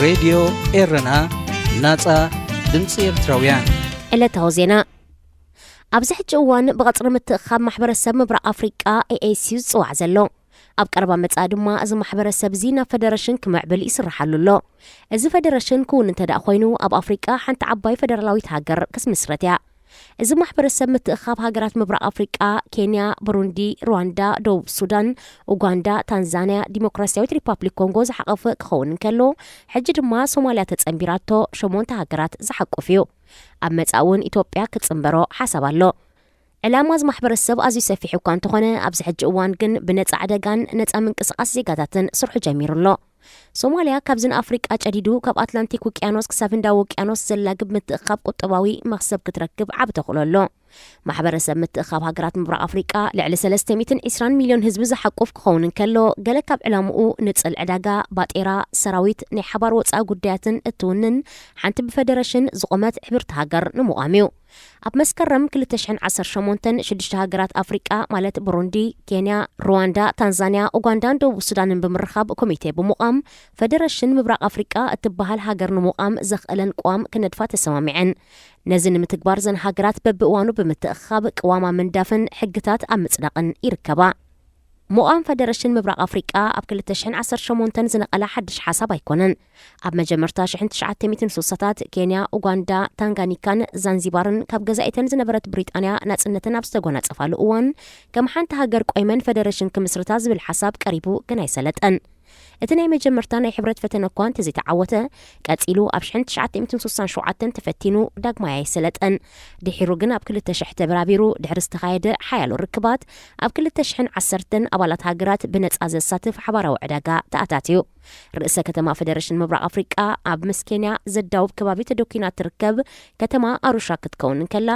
ሬድዮ ኤረና፣ ናጻ ድምጺ ኤርትራውያን። ዕለታዊ ዜና። ኣብዚ ሕጂ እዋን ብቐጽሪ ምትእኻብ ማሕበረሰብ ምብራቕ ኣፍሪቃ፣ ኤ ኤ ሲ፣ ዝጽዋዕ ዘሎ። ኣብ ቀረባ መጻኢ ድማ እዚ ማሕበረሰብ እዚ ናብ ፈደረሽን ክምዕብል ይስርሓሉ ኣሎ። እዚ ፈደረሽን ክውን እንተ ደኣ ኮይኑ፣ ኣብ ኣፍሪቃ ሓንቲ ዓባይ ፈደራላዊት ሃገር ክትምስረት እያ። እዚ ማሕበረሰብ ምትእኻብ ሃገራት ምብራቕ ኣፍሪቃ፣ ኬንያ፣ ብሩንዲ፣ ሩዋንዳ፣ ደቡብ ሱዳን፣ ኡጋንዳ፣ ታንዛንያ፣ ዲሞክራሲያዊት ሪፓብሊክ ኮንጎ ዝሓቐፈ ክኸውን እንከሎ፣ ሕጂ ድማ ሶማልያ ተጸንቢራቶ ሸሞንተ ሃገራት ዝሓቁፍ እዩ። ኣብ መጻኢ እውን ኢትዮጵያ ክትጽንበሮ ሓሳብ ኣሎ። ዕላማ እዚ ማሕበረሰብ ኣዝዩ ሰፊሕ እኳ እንተኾነ፣ ኣብዚ ሕጂ እዋን ግን ብነጻ ዕደጋን ነጻ ምንቅስቓስ ዜጋታትን ስርሑ ጀሚሩ ኣሎ። ሶማልያ ካብዚ ንኣፍሪቃ ጨዲዱ ካብ ኣትላንቲክ ውቅያኖስ ክሳብ ህንዳዊ ውቅያኖስ ዘላግብ ምትእኻብ ቁጠባዊ መኽሰብ ክትረክብ ዓቢ ተኽእሎ ኣሎ። ማሕበረሰብ ምትእኻብ ሃገራት ምብራቕ ኣፍሪቃ ልዕሊ ሰለስተ ሚእትን ዕስራን ሚልዮን ህዝቢ ዝሓቁፍ ክኸውን እንከሎ፣ ገለ ካብ ዕላምኡ ንጽል ዕዳጋ፣ ባጤራ፣ ሰራዊት፣ ናይ ሓባር ወጻኢ ጉዳያትን እትውንን ሓንቲ ብፈደረሽን ዝቖመት ሕብርቲ ሃገር ንምቋም እዩ። ኣብ መስከረም ክልተ ሽሕን ዓሰርተ ሸሞንተን ሽዱሽተ ሃገራት ኣፍሪቃ ማለት ብሩንዲ፣ ኬንያ፣ ሩዋንዳ፣ ታንዛንያ፣ ኡጋንዳን ደቡብ ሱዳንን ብምርኻብ ኮሚቴ ብምቋም ፈደረሽን ምብራቕ ኣፍሪቃ እትበሃል ሃገር ንምቋም ዘኽእለን ቅዋም ክነድፋ ተሰማሚዐን። ነዚ ንምትግባር እዘን ሃገራት በብእዋኑ ብምትእኻብ ቅዋም ኣብ ምንዳፍን ሕግታት ኣብ ምጽዳቕን ይርከባ። ምቋም ፈደረሽን ምብራቕ ኣፍሪቃ ኣብ ክልተ ሽሕን ዓሰርተ ሸሞንተን ዝነቐለ ሓድሽ ሓሳብ ኣይኮነን። ኣብ መጀመርታ ሽሕን ትሽዓተ ሚእትን ስሳታት ኬንያ፣ ኡጋንዳ፣ ታንጋኒካን ዛንዚባርን ካብ ገዛኢተን ዝነበረት ብሪጣንያ ናጽነተን ኣብ ዝተጎናጸፋሉ እዋን፣ ከም ሓንቲ ሃገር ቆይመን ፈደረሽን ክምስርታ ዝብል ሓሳብ ቀሪቡ ግን ኣይሰለጠን። እቲ ናይ መጀመርታ ናይ ሕብረት ፈተነ እኳ እንተዘይተዓወተ፣ ቀጺሉ ኣብ ሽሕን ትሽዓተ ሚእትን ስሳን ሸውዓተን ተፈቲኑ ዳግማይ ኣይሰለጠን። ድሒሩ ግን ኣብ ክልተ ሽሕ ተበራቢሩ ድሕሪ ዝተኻየደ ሓያሎ ርክባት፣ ኣብ ክልተ ሽሕን ዓሰርተን ኣባላት ሃገራት ብነጻ ዘሳትፍ ሓባራዊ ዕዳጋ ተኣታትዩ። ርእሰ ከተማ ፈደረሽን ምብራቕ ኣፍሪቃ ኣብ ምስ ኬንያ ዘዳውብ ከባቢ ተደኲና ትርከብ ከተማ ኣሩሻ ክትከውን እንከላ፣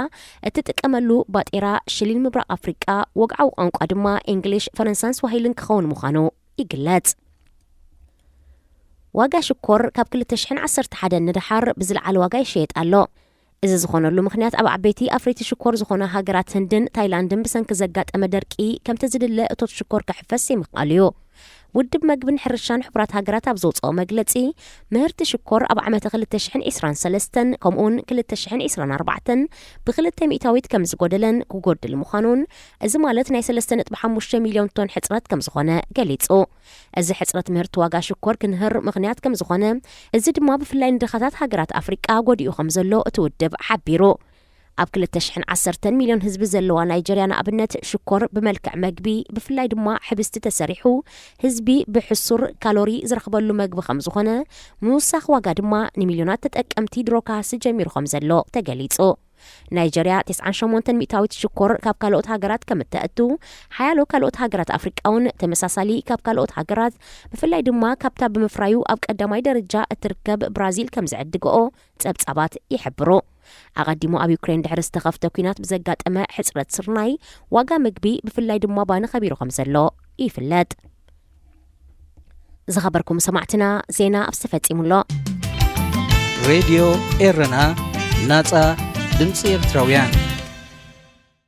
እትጥቀመሉ ባጤራ ሽሊን ምብራቕ ኣፍሪቃ፣ ወግዓዊ ቋንቋ ድማ እንግሊሽ፣ ፈረንሳን ስዋሂልን ክኸውን ምዃኑ ይግለጽ። ዋጋ ሽኮር ካብ ክልተ ሽሕን ዓሰርተ ሓደን ንደሓር ብዝለዓለ ዋጋ ይሸየጥ ኣሎ። እዚ ዝኾነሉ ምኽንያት ኣብ ዓበይቲ ኣፍረይቲ ሽኮር ዝኾና ሃገራት ህንድን ታይላንድን ብሰንኪ ዘጋጠመ ደርቂ ከምቲ ዝድለ እቶት ሽኮር ክሕፈስ ዘይምኽኣሉ እዩ። ውድብ መግብን ሕርሻን ሕቡራት ሃገራት ኣብ ዘውፅኦ መግለፂ፣ ምህርቲ ሽኮር ኣብ ዓመተ ክልተ ሽሕን ዕስራን ሰለስተን ከምኡውን ክልተ ሽሕን ዕስራን ኣርባዕተን ብክልተ ሚእታዊት ከም ዝጎደለን ክጎድል ምዃኑን፣ እዚ ማለት ናይ ሰለስተ ነጥቢ ሓሙሽተ ሚልዮን ቶን ሕፅረት ከም ዝኾነ ገሊፁ። እዚ ሕፅረት ምህርቲ ዋጋ ሽኮር ክንህር ምኽንያት ከም ዝኾነ፣ እዚ ድማ ብፍላይ ንድኻታት ሃገራት ኣፍሪቃ ጎዲኡ ከም ዘሎ እቲ ውድብ ሓቢሩ። ኣብ ክልተ ሽሕን ዓሰርተን ሚልዮን ህዝቢ ዘለዋ ናይጀርያ ንኣብነት ሽኮር ብመልክዕ መግቢ፣ ብፍላይ ድማ ሕብስቲ ተሰሪሑ ህዝቢ ብሕሱር ካሎሪ ዝረኽበሉ መግቢ ከም ዝኾነ፣ ምውሳኽ ዋጋ ድማ ንሚልዮናት ተጠቀምቲ ድሮ ክሃሲ ጀሚሩ ከም ዘሎ ተገሊጹ። ናይጀርያ ተስዓን ሸሞንተን ሚእታዊት ሽኮር ካብ ካልኦት ሃገራት ከም እተእቱ፣ ሓያሎ ካልኦት ሃገራት ኣፍሪቃ እውን ተመሳሳሊ ካብ ካልኦት ሃገራት፣ ብፍላይ ድማ ካብታ ብምፍራዩ ኣብ ቀዳማይ ደረጃ እትርከብ ብራዚል ከም ዝዕድግኦ ጸብጻባት ይሕብሩ። ኣቐዲሙ ኣብ ዩክሬን ድሕሪ ዝተኸፍተ ኲናት ብዘጋጠመ ሕጽረት ስርናይ፣ ዋጋ ምግቢ ብፍላይ ድማ ባኒ ከቢሩ ከም ዘሎ ይፍለጥ። ዝኸበርኩም ሰማዕትና፣ ዜና ኣብዚ ተፈጺሙ ኣሎ። ሬድዮ ኤረና፣ ናጻ ድምጺ ኤርትራውያን።